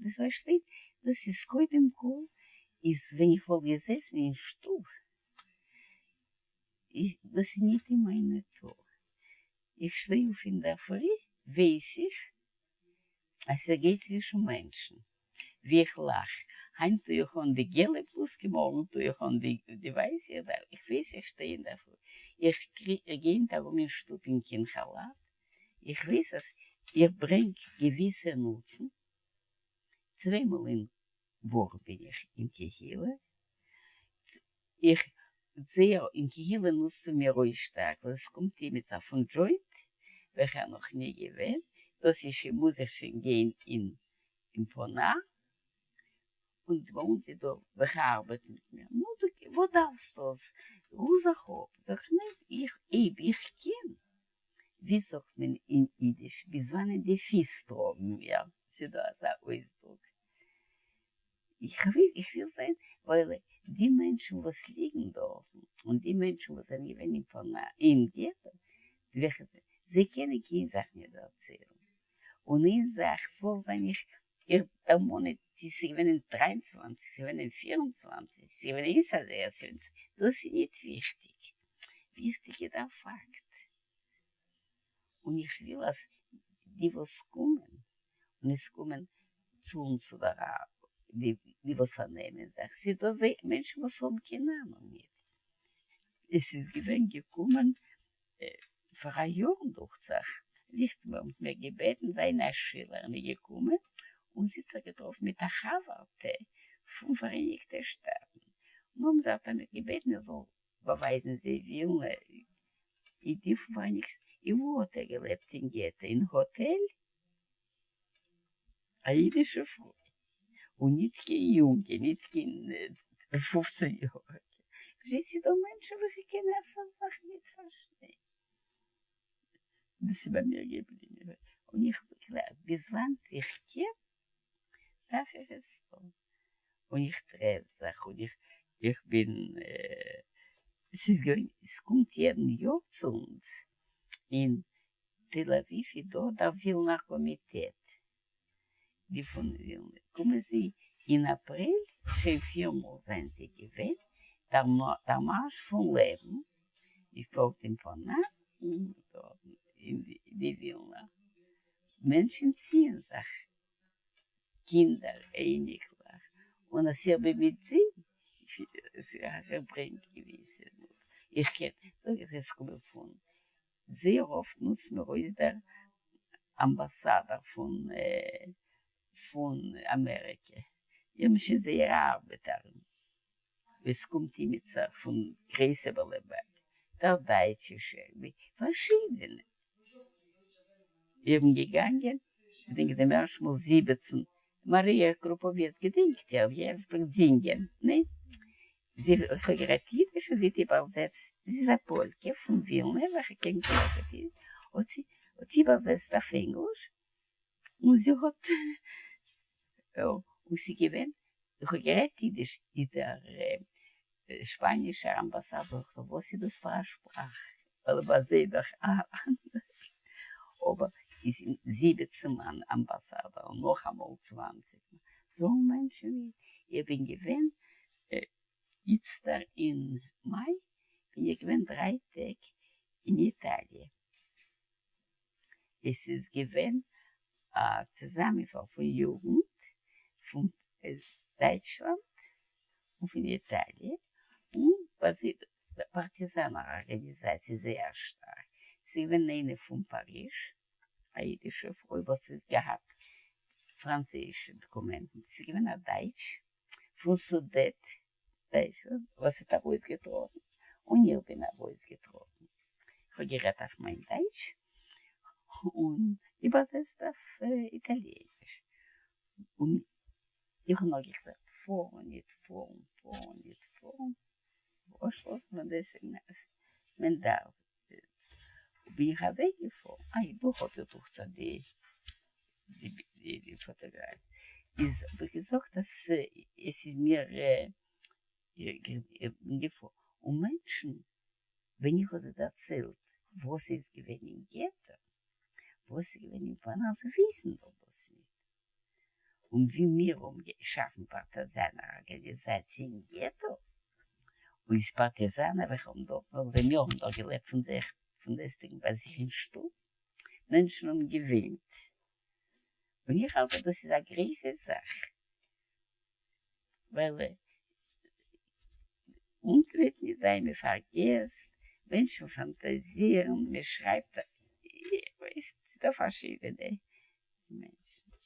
דו פארשטייסט, דאס איז קודם כל איז ווען איך וואלט געזעסן אין שטוב, דאס איז ניט אין מיין נאטור, איך שטיי אויף אינדערפרי ווייס איך אז איך גיי צווישן מענטשן, ווי איך לאך, היינט טו איך אן די געלע בלוזקע מארגן טו איך אן די ווייסע, איך ווייס איך שטיי אינדערפרי, איך גיי ניט ארום אין שטוב אין קיין כאלאט, איך ווייס אז איך ברענג געוויסע נוצן, צוויי מאל אין וואך בין איך אין קהילה, איך זעה אין קהילה נוצט מען מיר אויס שטארק ווייל עס קומט אימיצער פון דזשוינט וועלכער נאך נישט געווען, דאס איז שוין מוז איך שוין גיין אין פאנאר, און ביי אונז איז דא וועלכע ארבעטן מיט מיר, נו דו וואס דארפסטו עס, רו זיך אפ, זאג איך ניין איך אויב איך קען, ווי זאגט מען אין אידיש ביז וואנען די פיס טראגן מיר, ס'דא אזא אויסדרוק, איך וויל זיין ווייל די מענטשן וואס ליגן דארטן און די מענטשן וואס זענען געווען אין פאנאר אין געטא וועלכע זיי קענען קיין זאך נישט דערציילן און איין זאך זאל זיין איך איך דערמאן נישט צו ס'איז געווען אין 23 ס'איז געווען אין 24 ס'איז געווען איינס אזייגער ס'איז געווען דאס איז נישט וויכטיג וויכטיג איז דער פאקט און איך וויל אז די וואס קומען און עס קומען צו אונז צו דער ארבעט, די וואס פארנעמען זיך, ס'איז דא זיי מענטשן וואס האבן קיין אהנונג ניט. עס איז געווען געקומען פאר א יאר דוכט זיך, ליכטמאן האט מיר געבעטן זיין א שילערין איז געקומען און זי האט זיך געטראפן מיט א חבר'טע פון פאראייניגטע שטאטן, און האבן זיי האט ער מיך געבעטן איך זאל באווייזן זיי ווילן איז די פון פאראייניגטע, און וואו האט ער געלעבט אין געטא? אין האטעל? א אידישע פרוי, און ניט קיין יונגע, ניט קיין 15 יאריגע, פארשטייסט ס'איז דא מענטשן וועלכע קענען אסאך זאכן ניט פארשטיין, דאס איז ביי מיר געבליבן, און איך קלער ביז וואנעט איך קען דארף איך עס טון, און איך טרעף זיך און איך איך בין ס'איז געווען עס קומט יעדן יאר צו אונז אין תל אביב איז דא דער ווילנער קאמיטעט, די פון ווילנע קומען זיי אין אפריל, שוין פיר מאל זענען זיי געווען, דער מארש פון לעבן איז פארט אין פאנאר און דארטן אין די ווילנער מענטשן ציען זיך, קינדער, אייניקלעך, און אז איך בין מיט זיי, אז איך ברענג געוויסע, איך קען, זאג איך עס קומען פון זייער אפט נוצט מיר אויס דער אמבאסאדאר פון פון אמעריקע, איך בין שוין זייער א ארבעטערין, עס קומט אימיצער פון גרויסע בעלי בתים, דער דייטשישע, פארשידענע. איך בין געגאנגען, געדענק דעם ערשטן מאל 17, מאריא קרופאוויעץ, געדענקט איר ווי ער פלעגט זינגען, ניין? זי האט גערעדט אידיש און זי האט איבערזעצט, זי איז א פאלקע פון ווילנע וועלכע קען זייער גוט אידיש, האט זי האט זי איבערזעצט אויף ענגליש, און זי האט און ס'איז געווען, איך האב גערעדט אידיש, איז דער שפאנישער אמבאסאדאר זאגט וואס איז דאס פאר א שפראך, ווייל ביי זיי איז דאך אנדערש, אבער איז 17 מאן אמבאסאדאר און נאכאמאל 20 מאן, זאלן מענטשן ווי איך בין געווען איצטער אין מאי בין איך געווען דריי טעג אין איטאליע, עס איז געווען א צוזאמענפאר פון יוגנט פון דייטשלאנד און פון איטאליע, און ביי זיי די פארטיזאנער ארגאניזאציע זייער שטארק, ס'איז געווען איינע פון פאריזש, א אידישע פרוי וואס האט געהאט פראנצויזישע דאקומענטן, ס'איז געווען א דייטש פון סודעט דייטשלאנד וואס האט ארויסגעטראטן, און איך בין ארויסגעטראטן, איך האב גערעדט אויף מיין דייטש און איבערזעצט אויף איטאליעניש, און איך האב נאר געקלערט פארן ניט פארן, פארן ניט פארן, אויסשלאסן פון דעס אז מען דארף, בין איך אוועק געפארן, איי דא האט איר דאך די די פאטאגראפיע, איז האב איך געזאגט אז עס איז מיר איך בין געפארן, און מענטשן ווען איך האב זיי דערציילט וואס איז געווען אין געטא, וואס איז געווען אין פאנאר, זיי וויסן דאך דאס ניט. און ווי מיר האבן געשאפן פארטיזאנער ארגאניזאציע אין געטא, און איז פארטיזאנער וועלכע האבן דארט נאך ווען מיר האבן דאך געלעבט פון זיך פון דעסטוועגן ביי זיך אין שטוב, מענטשן האבן געוויינט, און איך האלט אז דאס איז א גרויסע זאך, ווייל אונז וועט נישט זיין, מען פארגעסט, מענטשן פאנטאזירן, מען שרייבט, איך ווייס, ס'איז דא פארשידענע מענטשן.